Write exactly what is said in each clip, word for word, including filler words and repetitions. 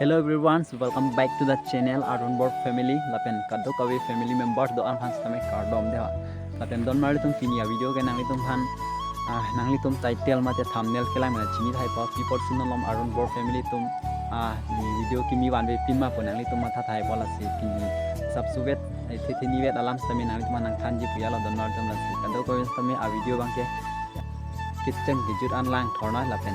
Hello everyone, so welcome back to the channel Arun Bor Family. Lapen kadokave family members do-an aphan sitame kardom dei ha. Lapen donmarlitum pini a-video ke nanglitum aphan, ah, nanglitum title mate thumbnail kelang mena chini thai po, pi apotsi non malom Arun Bor Family atum, ah, ne video kimi vanvepin ma pu nanglitum matha thai po, lasi pini sapsuvet, eh, thethinivet alam sitame nanglitum aphan nangthanji pu ya lo donmarlitum, lasi kadokave sitame a-video abangke kechem kejut an langthor noi lapen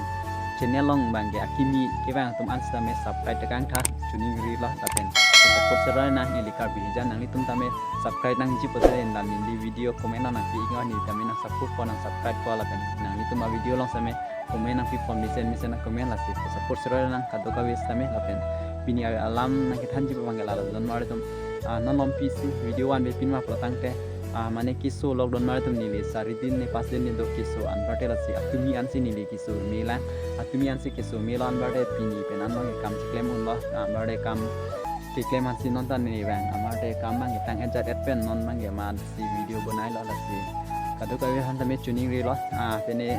channel along abangke akimi kevang atum an sitame subscribe tekang tha, choningri lo lapen support sero nang, ili Karbi hijan nanglitum tame subscribe nangji pu tha, en dam neli video comment nangpi-ik non, neli tame nang support po, nang subscribe po lapen nanglitum a-video along sitame comment nangpi po, mesen mesen nang comment, lasi support sero nang kadokave sitame lapen pini a-, alam nangkethanji pu abangke la lo donmarlitum, ah, non malom pisi video vanvepin ma pu tangte, ah, mane keso lok donmarlitum, neli sari din ne pas din ne do keso anparke lasi atumi ansi neli keso melang, atumi ansi keso melo anparke pini pen an abangke kam chiklem unlo, anparke kam keklem ansi non ta ne vang, anparke kam abangke tang-et jat-et pen non abangke masi video bonai lo, lasi kadokave aphan tame choningri lo, ah, pine,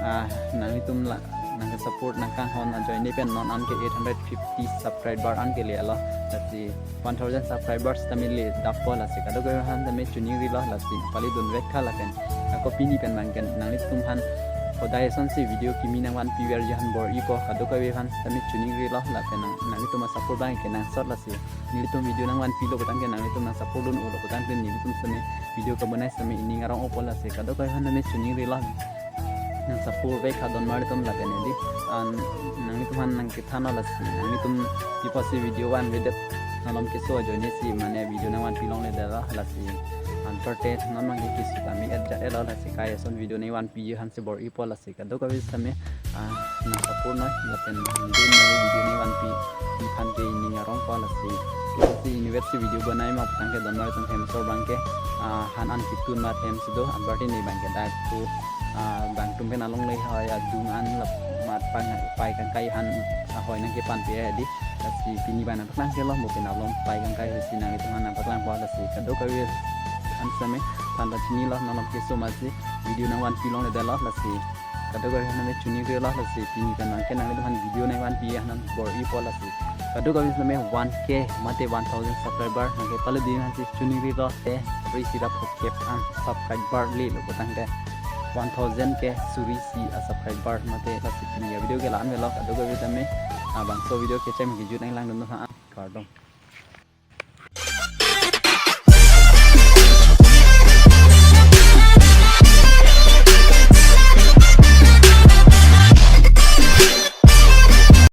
ah, nanglitum la nangke support nangkanghon ajoine pen non anke eight hundred fifty subscriber an kele lo, lasi one thousand subscribers tame le dap po, lasi kadokave aphan tame choningri lo, lasi pali dunvek tha lapen ako pini pen abangke nanglitum aphan hodai asonsi video kimi nangvanpi verji aphan bor-i po, kadokave aphan tame choningri lo lapen nang, nanglitum a-support abangke nangsot, lasi nelitum video nangvanpilo pu tangte nanglitum nang support dun-olo pu tangte nelitum sitame video kebonai sitame ining arong-o po, lasi kadokave aphan tame choningri lo. Nang support vek tha donmarlitum lapen edi. An nanglitum aphan nangkethan lo, lasi nanglitum pi apotsi video vanvedet, malom keso ajoine si mane video nangvanpi longledet lo, lasi anparke non abangke keso tame et jat-et lo, lasi kai ason video nangvanpiji aphansi bor-i po, lasi kadokave sitame, ah, nang support noi lapen dun nang video nangvanpi aphan ke ining arong po, lasi keso si inutvet si video bonai ma pu tangte donmarlitum hem sor abangke, ah, han an ketun ma hem si do, anparke ne abangke dak pu, ah, bang tum pen along le hoi adung an lap mat pang pai kangkai han, ah, hoi nangkepanpe edi, lasi pini abang nangpaklang ke lo, mo pen along pai kangkai si nanglitum aphan nangpaklang po, lasi kadokave aphan sitame than ta chini lo, non malom keso masi video nangvanpi longledet lo, lasi kadokave aphan tame choningri lo, lasi pini pen abangke nanglitum aphan video nangvanpi aphan bor-i po, lasi kadokave sitame one K mate one thousand subscriber nangkepale ding aphansi choningri lo, te suri sira phokep an subscriber lelo pu tangte one thousand ke suri isi a-subscriber mate, lasi pini a-video ke la-an avelo, kadokave sitame, ah, bangso video kechem kejut nanglang dun tha, kardom.